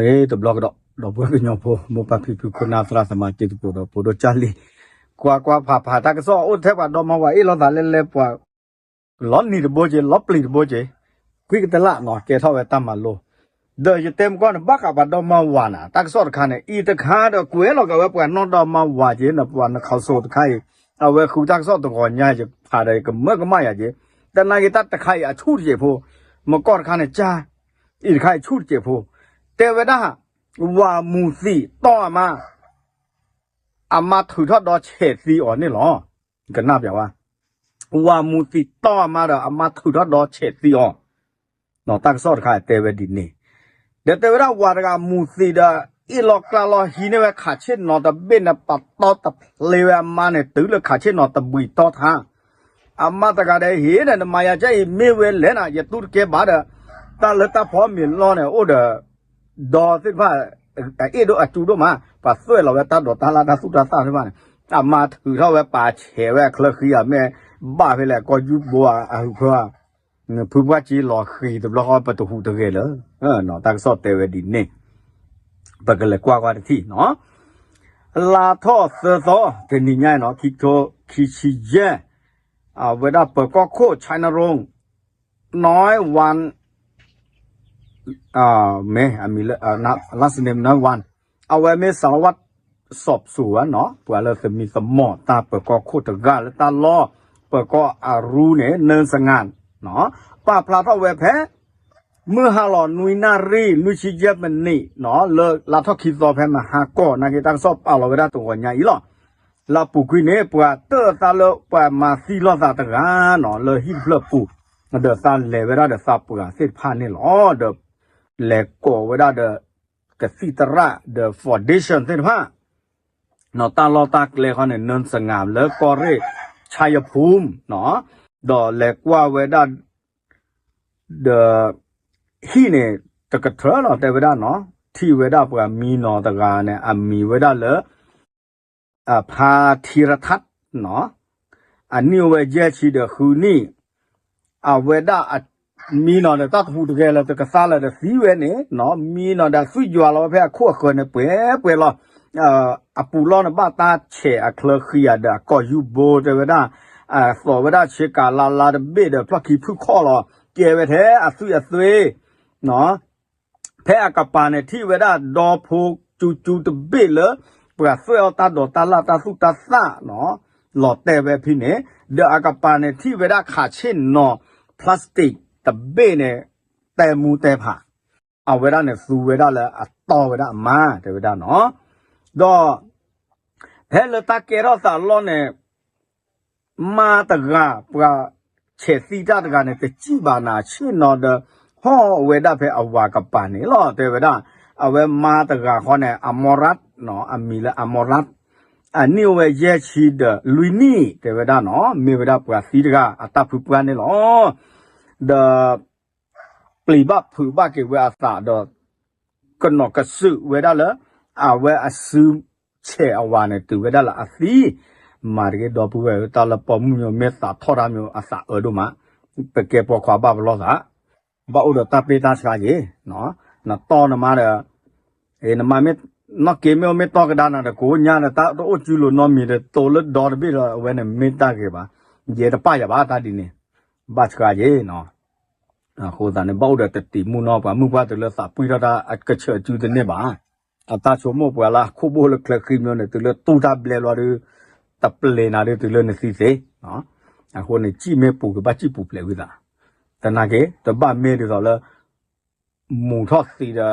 တဘျီကဒီး ဒီပုၢ်ဝဲၢ်ကညီဖိ မိၢ်ပၢ်ဖံဖု ခိၣ်နၢ်သရၣ်သမါ တံၤသကိးဒီး ဖိဒိၣ်ကၢ်လံၤ ကွၢ်ကွၢ်ဖးဖး တၢ်ကစီၣ်အိၣ်ထဲပှၤဒီမါဝၤအ့ၣ်လိာ်သးလဲလဲပှၤ လီၤနံၤတဘိက့ၤ လီၤပျံၤတဘိက့ၤ ကွံကတလးနီၤ ကဲထီၣ်ဝဲတၢ်မၤလိ ဒီးယတဲမကီၢ်န့ၣ် ဘၣ်ဃးပှၤဒီမါဝၤနၤ တၢ်ကစီၣ်တခါန့ၣ် အံၤတခါဒီးကွဲးလီၤက့ၤဝဲပှၤနီၢ်ဒီမါဝၤက့ၤ နပှၤနခီစိတခါအံၤ အဝဲဃုတၢ်ကစီၣ်တဂီၤညါ ယဖးဒီးယကမၢကမၣ်ယၤက့ၤ တနာ်က့ၤတၢ်တခါအံၤအဆူၣ်တစဲးဖိ မကီၢ်တခါန့ၣ် ကၢ် အံၤတခါအံၤဆူၣ်တစဲးဖိ တဲဝဲဒၣ် ဝၤမူၤသံးတီၢ်အမါ အမါထုးထီၣ်ဒီဆဲးသံအီၤန့ၣ်လီၤ. ကနၣ်ပျးဝဲ ဝၤမူၤသံးတီၢ်အမါဒီး အမါထုးထီၣ်ဒီဆဲးသံအီၤ တၢ်ကစီၣ်တခါတဲဝဲဒ်န့ၣ် ဒီးတဲဝဲဒၣ်ဝၤတဂၤမူၤသံးဒီး အ့ၣ်လီၤကျါလီၤဟံးန့ၢ်ဝဲခးဆ့ၣ်နီၤတဘ့ၣ်န့ၣ် ပတီၢ်တဖျ့ဝဲအမါန့ၣ် တုၤလၢခးဆ့ၣ်နီၤတဘှံးတီၢ်ထါ အမါတဂၤဒီးဟ့ၣ်ဒီး နမၤယၤကဲအံၤ မ့ၢ်ဝဲလဲၣ်နၤ ယတူၢ်တကဲဘၣ်ဒီး တၢ်လၢတၢ်ဖီမ့ၤလီၢ်န့ၣ် အိၣ်ဒီး ဒီသ့ၣ်တဖၣ် အအ့ၣ်ဒိၣ်အစူဒိၣ်မး ပှၤသွဲၣ်လီၤဝဲတၢ်ဒိးတၢ်လၢ်တၢ်သူၣ်တၢ်သၣ်သ့ၣ်တဖၣ်န့ၣ် အမါထုးထီၣ်ဝဲပာ်ဆဲးဝဲအချၢဃံအမဲာ် ဘၣ်ဖဲလဲၣ် ကီၢ်ယူဘိအဟူးဖၢ ဖုပှၢ်က့လီၤဃံၤတဘျီဃီ ပတဟူးတဂဲၤလၢၤ တၢ်ကစီၣ်တဲဝဲဒ်န့ၣ် ပကလဲၤကွၢ်ကွၢ်တထံၣ်နီၤ လါထီၣ်သၢသီ တနံၤညါနီၤ ခံကထိခံဆံယဲၢ် အဝဲဒၣ်ပၢၤကီၢ်ခိၣ် China Road နီၢ်ဝၢၼ် မ့ၢ် အမံၤလၢ last name နီၢ်ဝၢၼ် အဝဲမ့ၢ် สารวัตรสอบสวน နီၤ ပှၤလၢသမံသမိးတၢ်ပၢၤကီၢ်ခိၣ်တဂၤလၢတၢ်လီၢ် ပၢၤကီၢ်အရူန့ၣ် နၢစငါ ပာ်ဖျါထီၣ်ဝဲဖဲ မုၢ်ဟါလီၤနွံနၣ်ရံၣ် နွံဆံယဲၢ်မံးနံးနီၤ လၢလါထီၣ်ခံသီဖဲမဟါကီၢ် နာ်က့တၢ်ကစီၣ်ပာ်လီၤဝဲဒၣ်တဂီၤညါအံၤလီၤ. လၢအပူၤကွံာ်န့ၣ် ပှၤတၢၣ်သးလၢပှၤမၤသံလိာ်သးတဂၤနီၤ လၢဟံၣ်တဖျၢၣ်ပူၤ ဒီးသးလဲၤဝဲဒၣ်ဒီးသးပှၢ်သ့ၣ်တဖၣ်န့ၣ်လီၤ. ဒီးလဲၤကိးဝဲဒၣ်ဒီး ကသံၣ်သရၣ်ဒီး foundation သ့ၣ်တဖၣ် နီၤ တၢ်လီၢ်တၢ်ကျဲဃီန့ၣ် နၢစငါလၢကီၢ်ရ့ၣ် ဆါယဖူမ် နီၤ ဒီးလဲၤကွၢ်ဝဲဒၣ် ဒီး ဟံၣ်န့ၣ် တကထၢလီၤတဲဝဲဒၣ်နီၤ ထံၣ်ဝဲဒၣ်ပှၤမံနီၤတဂၤန့ၣ် အမံၤဝဲဒၣ်လၢ ဖါထံရထၣ်နီၤ အနံၣ်အိၣ်ဝဲယဲၢ်ဆံဒီးဃုနံၣ် အဝဲဒၣ် မံနီၤဒီးတၢ်တဟူးတဂဲၤလၢၤ တကသါလၢၤဒီးသံဝဲန့ၣ်နီၤ မံနီၤဒီးသွံၣ်ယွၤလီၤဝဲဖဲအခိၣ်အဃၢၤန့ၣ် ပှဲၤပှဲၤလီၤ အပူၤလီၢ်န့ၣ်ဘၣ်တၢ်ဆဲးအချၢဃံဧါဒီးအကီၢ်ယူဘိတဲဝဲဒၣ် သိးဝဲဒၣ်ဆ့ကၤလါလါတဘ့ၣ်ဒီးဖျီၣ်ခံဖုၣ်ခီၣ်လီၤ ကဲဝဲထဲအသွံၣ်အသွ့ ဖဲအကပၤန့ၣ်ထံၣ်ဝဲဒၣ်ဒီဖိကၠူကၠူတဘ့ၣ်လၢ ပှၤသွဲၣ်အီၣ်တၢ်ဒိးတၢ်လၢ်တၢ်သူၣ်တၢ်သၣ်နီၤ လီၤတဲာ်ဝဲဖဲန့ၣ် ဒီးအကပၤန့ၣ်ထံၣ်ဝဲဒၣ်ခးဆ့ၣ်နီၤ plastic တဘ့ၣ်န့ၣ် တဲမူတဲဖး အဝဲဒၣ်န့ၣ်သူဝဲဒၣ်လၢအတီၢ်ဝဲဒၣ်အမါ တဲဝဲဒၣ်နီၤ ဒီး ဖဲလၢတၢ်ကဲထီၣ်သးလီၢ်န့ၣ် မါတဂၤ ပှၤဆဲးသံတၢ်တဂၤန့ၣ် တစံၣ်ဘၣ်နၤ ဆ့ၣ်နီၤဒီး ဟီၣ်ဝဲဒၣ်ဖဲအဝၤကပၤန့ၣ်လီၤ တဲဝဲဒၣ် အဝဲမါတဂၤဃီန့ၣ် အမီရၣ်နီၤ အမံၤလၢအမီရၣ် အနံၣ်အိၣ်ဝဲယဲၢ်ဆံဒီးလွံၢ်နံၣ် တဲဝဲဒၣ်နီၤ မ့ၢ်ဝဲဒၣ်ပှၤသံတဂၤ အတၢ်ဖုပှၢ်န့ၣ်လီၤ ဒီး ပျံၤဘၣ်ဖုးဘၣ်က့ၤဝဲအသးဒီး ကနီၤကစုာ်ဝဲဒၣ်လၢ အဝဲအစုဆဲးအဝၤန့ၣ် တုၤဝဲဒၣ်လၢအသံ မၤတက့ၢ်ဒီပုၢ်ဝဲၢ်ဧၢ တၢ်လၢပိာ်မုၣ်မ့ၢ်သးထီၣ်တၢ်မ့ၢ်အသးအၢဒိၣ်မး ပကဲပိာ်ခွါဘၣ်ပလီၢ်သး ဘၣ်အိၣ်ဒီးတၢ်ပ့ၢ်တၢ်ဆှါက့ၤ နတီၢ်နမါဒီး နမါမ့ၢ် နီၢ်က့မ့ၢ်အိၣ်မ့ၢ်တီၢ်ကဒါနၤဒီး ကိးညါဒီး တၢ်တအိၣ်စုလိၤနီတမံၤဒီး တိၤလၢဒီတဘ့ၣ်ဒီး အဝဲန့ၣ်မ့ၢ်တၢ်ဂ့ၤဘၣ် ယဲတပၣ်ယၤဘၣ်တၢ်ဒ်န့ၣ် ဘၣ်ဆှါက့ၤ အဃိသတးန့ၣ် ဘၣ်အိၣ်ဒီးတတံၤမူနီၢ် ပှၤမုၢ်ပှၢ်တုၤလၢသးပှံၢ်ထီၣ်တၢ်အကဆၢအစုတန့ၢ်ဘၣ်. အတၢ်ဆိကမိၣ်ပှၤလၢအခိၣ်ဘိၣ်လၢချၢဃံမျိန့ၣ် တုၤလၢတူၢ်တၢ်ဘျဲဘျီဒီး တပျဲၤနၤဒီးတုၤလၢနသံသ့. အဃိန့ၣ် စံၣ်မ့ၢ်ပူၤကဘၣ်စံၣ်ပူၤဖျဲးဝံသး, သနာ်က့ တဘၣ်မ့ၢ်ဒ်သိးလၢ မူၤထီၣ်သံ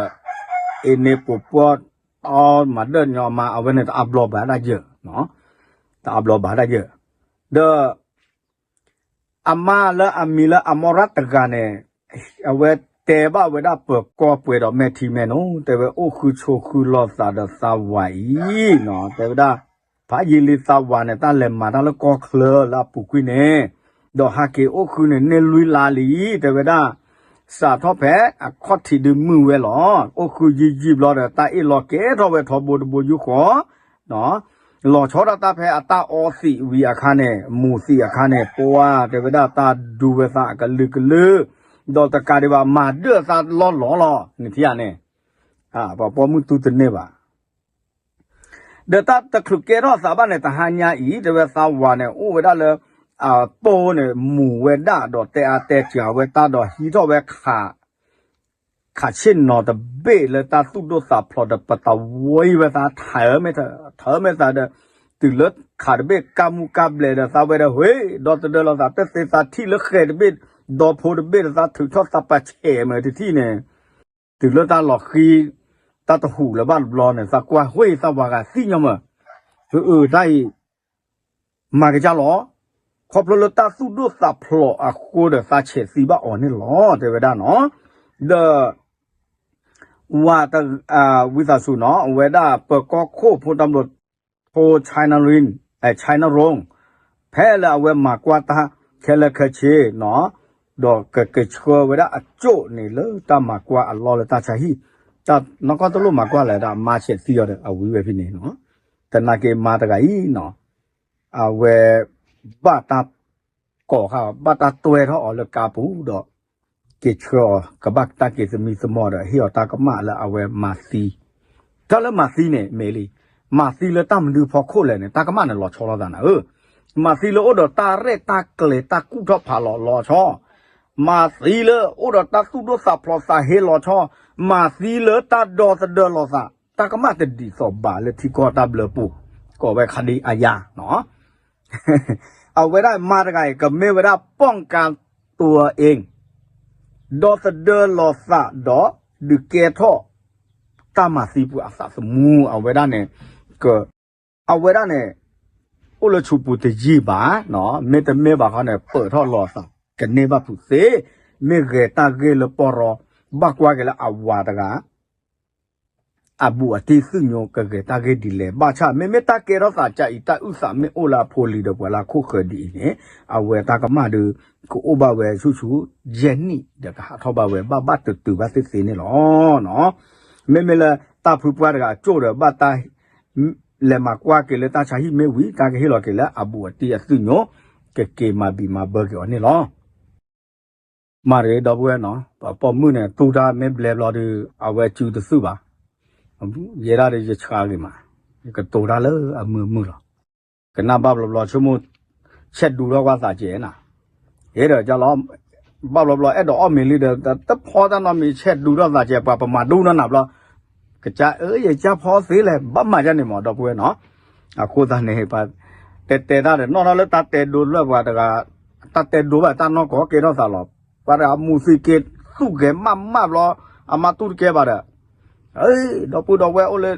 ဒီး အ့န့ၣ်ပူၤပှီၢ် အီမၤဒၢၣ်ညီအမါ အဝဲန့ၣ်တအါဘျီဘၣ်ဒၣ်ယၢၤ, တအါဘျီဘၣ်ဒၣ်ယၢၤ, ဒီး အမါလၢအမံၤလၢအမီရၣ်တဂၤန့ၣ် အဝဲတဲဘၣ်ဝဲဒၣ်ပၢၤကီၢ်ပှဲၤဒီးမဲာ်ထံမဲာ်နိ, တဲဝဲအိၣ်ဃုဆိးဃုလီၤသးဒီးသးဝၤအံၤ, တဲဝဲဒၣ် ဖးယံာ်လံသးဝၤန့ၣ် တၢ်လဲၤမၤတၢ်လၢကီၢ်ချၢလၢအပူၤကွံာ်န့ၣ်, ဒီးဟးက့ၤအိၣ်ဃုန့ၣ် န့ၢ်လွံၢ်လါလံ, တဲဝဲဒၣ် စးထီၣ်ဖဲအခီၣ်ထံးဒုးမုာ်ဝဲလီၤ. အိၣ်ဃုယံာ်ယံာ်ဘျီဒီး တၢ်အ့ၣ်လီၤကဲထီၣ်ဝဲထီဘိတဘိယူၢ်ဃီ လီၤဆီဒၣ်တၢ်ဖဲအတၢ်အီသံးဝံၤအခါန့ၣ် မူၤသံးအခါန့ၣ် ပှၤတဲဝဲဒၣ်တၢ်ဒူဝဲသးအကလုာ်ကလုာ်, ဒီးတကးဒံးဘၣ် မၤဒၢၣ်သးလီၢ်လီၤလီၤ. နထံၣ်ဧါန့ၣ်, ပှၤပိာ်မုၣ်တူၢ်တန့ၢ်ဘၣ်. ဒီးတၢ်တချုးကဲထီၣ်သးဘၣ်န့ၣ် တဟါညါအံၤ တဲဝဲသးဝၤန့ၣ် အိၣ်ဝဲဒၣ်လၢ အပိၢ်န့ၣ် မူၤဝဲဒၣ်ဒီးတဲအါတဲစှၤဝဲတၢ်ဒီးဟံးထီၣ်ဝဲ ခးဆ့ၣ်နီၤတဘ့ၣ်လၢတၢ်သူၣ်ဒိၣ်သးဖျိးဒီး ပတဝံဝဲသးထၢၣ်မ့ၢ်ထၢၣ်မ့ၢ်သးဒီး တုၤလၢခးတဘ့ၣ်ကါမူကါဘျဲးဒီး သးဝဲဒီး ဟ့ၣ် ဒီသဒၢလီၤသး တသ့သးထံၣ်လၢဃဲၤတဘ့ၣ် ဒီဖိတဘ့ၣ်ဒီး သးထုးထီၣ်သးပာ်ဆဲးမ့ၢ်တထံၣ်န့ၣ် တုၤလၢတၢ်လီၤဃံ တၢ်တဟူးလၢၤဘၣ်တဘျီန့ၣ် သးကွၢ်ဟ့ၣ်သးဝၤဂၤသံညီမၢ်, အၢ တၢ်အံၤ မၤကစၢ်လီၤ. ခီဖျိလၢတၢ်သူၣ်ဒိၣ်သးဖျိးအဃိဒီး သးဆဲးသံဘၣ်အီၤန့ၣ်လီၤ တဲဝဲဒၣ်နီၤ. ဒီး ဝၤတ ဝံသးစူၤနီၤ အဝဲဒၣ်ပၢၤကီၢ်ခိၣ်ဖိတၢ်ဘျီ ထိ China Ring, China Ring ဖဲလၢအဝဲမၤကွၢ်တၢ်ခဲလၢာ်ခဲဆ့နီၤ, ဒီးကက့ၤဆှၢဝဲဒၣ်အကၠိၣ်န့ၣ်လၢတၢ်မၤကွၢ်အလီၢ်လၢတၢ်ဆါဟံၣ်, တၢ်နီၢ်ကီၢ်တလိၣ်မၤကွၢ်လဲၣ်ဒီး အမါဆဲးသံအီၤဒီး အဝံဝဲဖဲန့ၣ်နီၤ, တနာ်က့ၤမါတဂၤအံၤနီၤ အဝဲ ဘၣ်တၢ်ကိးဃာ် ဘၣ်တၢ်တွဲထီၣ်အီၤလၢကါပူၤဒီး က့ၤဆှၢအီၤ ကဘၣ်တၢ်က့ၤသမံသမိးဒီး ဟ့ၣ်အီၤတၢ်ကမၣ်လၢအဝဲမၤသံ, တၢ်လၢမၤသံန့ၣ် မ့ၢ်လံ, မၤသံလၢတၢ်မနုၤဖီခိၣ်လဲၣ်န့ၣ် တၢ်ကမၣ်န့ၣ်လီၤဆီလိာ်သးနၤဧၢ, မၤသံလၢအိၣ်ဒီးတၢ်ရဲၣ်တၢ်ကျဲၤတၢ်ကူၣ်ထီၣ်ဖးလီၤလီၤဆီ မၤသံလၢအိၣ်ဒီးတၢ်သူၣ်ဒိၣ်သးဖျိးသးဟ့လီၤဆီ, မၤသံလၢတၢ်ဒီသဒၢလီၤသး, တၢ်ကမၣ်တဒ်သိးဘၣ်လၢထံကီၢ်တၢ်ဘျၢပူၤ, ကိးဝဲခးဒံအါယၤနီၤ, အဝဲဒၣ်မါတဂၤအံၤ ကမ့ၢ်ဝဲဒၣ် ป้องกันตัวเอง ဒီသဒၢလီၤသးဒီး ဒုးကဲထီၣ် တၢ်မၤသံပှၤအသးသမူ အဝဲဒၣ်န့ၣ် က အဝဲဒၣ်န့ၣ် အိၣ်လၢဆူးပူၤတယံာ်ဘၣ်, မ့တမ့ၢ်ဘၣ်ခီန့ၣ် ပၢၢ်ထီၣ်လီၤသး ကန့ၢ်ဘၣ်ဖုးသ့, မ့ၢ်ဂဲၤတၢ်ဂ့ၢ်လၢပီၢ်ရီ, ဘၣ်ကွၢ်က့ၤလၢအဝၤတဂၤ အဘူးအတံၢ်သုးညိ ကဂဲၤတၢ်ဂ့ၢ်ဒ်လဲၣ်, ဘၣ်ဆၣ်မ့မ့ၢ်တၢ်ကဲထီၣ်သးကါအံၤ တၢ်အုၣ်သးမ့ၢ်အိၣ်လၢအဖိလံၤဒီးပှၤလၢအခိၣ်ဃၢၤဒ်အံၤန့ၣ်, အဝဲတၢ်ကမၣ်ဒီး ကအိၣ်ဘၣ်ဝဲဆူၣ်ဆူၣ်ယဲၢ်နံၣ် ဒီးကဟးထီၣ်ဘၣ်ဝဲ ဘၣ်ဘၣ်တုၤတုၤဘၣ်သ့ၣ်သ့ၣ်န့ၣ်လီၤ. မ့မ့ၢ်လၢတၢ်ဖုပှၢ်တဂၤအကၠိၣ်ဒီး ဘၣ်တၢ် လဲၤမၤကွၢ်က့ၤလၢတၢ်ဆါဟံၣ်မ့ၢ်ဝံၤ တၢ်ကဟ့ၣ်လီၤက့ၤလၢအဘူးအတံၢ်အသုးညိ ကက့ၤမၤဘံၣ်မၤဘၢက့ၤအီၤန့ၣ်လီၤ. မၤတဂ့ၤ ဒီပုၢ်ဝဲၢ်နီၤ, ပှၤပိာ်မုၣ်န့ၣ် တူၢ်တၢ်မ့ၢ်ဘျဲဘျီဒီး အဝဲစုတသုၣ်ဘၣ်. ယဲဒၣ်ဒီးယဆှးဂ့ၤမး, ယကတိၤတၢ်လၢအမုာ်မုာ်လီၤ. ကနၣ်ဘၣ်ဘျီဘျီဆိကမိၣ် ဆဲးဒူထီၣ်ကွၢ်သးကဲးနၤ, ဟ့ၣ်ဒီးကၢ်လီၤ, ဘၣ်ဘျီဘျီအဲၣ်ဒိးအီၣ်မ့ၤလံဒီး တဖီတၢ်နီတမံၤ ဆဲးဒူထီၣ်သးကဲး ပှၤပမၤဒူနီၢ်နၤဘျီ ကစၢ်အၢ ယကၢ်ဖီသ့လဲၣ် ဘၣ်မၤဒ်န့ၣ်မး ဒီပုၢ်ဝဲၢ်နီၤ. အဃိသတးန့ၣ် ပှၤတဲတဲတၢ်ဒီး နီၢ်နီၢ်လၢတၢ်တဲဒိလၢပှၤတဂၤ, တၢ်တဲဒိဘၣ်တၢ်နီၢ်ကီၢ်ကဲထီၣ်သးလီၤ. ပှၤတဂၤမူၤသံးက့ၤ သူၣ်ဂဲၤမးမးဘျီ အမါတူၢ်တကဲဘၣ်ဒီး ဒီပုၢ်ဒီဝဲၢ်အိၣ်လၢ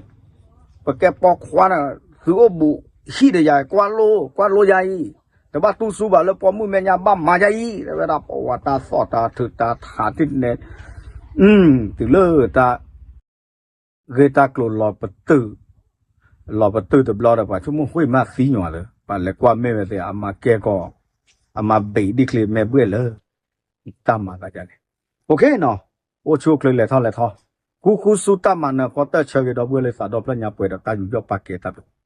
ပကဲပိာ်ခွါန့ၣ် သုအိၣ်ဘူးဟံၣ်ဒီးယၤ ကွၢ်လိ ကွၢ်လိယၤအံၤ, တဘၣ်တူၢ်ဆူဘၣ်လၢပိာ်မုၣ်မဲာ်ညါ ဘၣ်မၤယၤအံၤ တဲဝဲဒၣ် ပဝဲတၢ်သီၣ်တၢ်ထုးတၢ်ထးတန့ၣ် တုၤလၢတၢ် ဂ့ၢ်တၢ်ကျိၤလီၤပတုာ်, လီၤပတုာ်တဘျီဒီး ပှၤဆိကမိၣ်ဃ့မးသံညီလၢ ပှၤလဲၤကွၢ်မ့ၢ်ဝဲသ့ၣ် အမၤကဲကီး, အမၤဘံးဒ်ချ့မဲာ်ဘှဲၣ်လၢ တၢ်မၤသးဒ်န့ၣ်. အိၣ်ခ့နီၤ, အိၣ်ဆူၣ်အိၣ်ချ့လဲၤထီၣ်လဲၤထီ, ဃူဃူဆူတၢ်မၤနၢၤဃီတၢ်ဆၢဂ့ၤဒီပုၢ်ဝဲၢ်လၢသးဒီဖျၢၣ်ညါပှဲၤဒီးတၢ်ယူးယီၣ်ပာ်ကဲတၢ်ဘျုး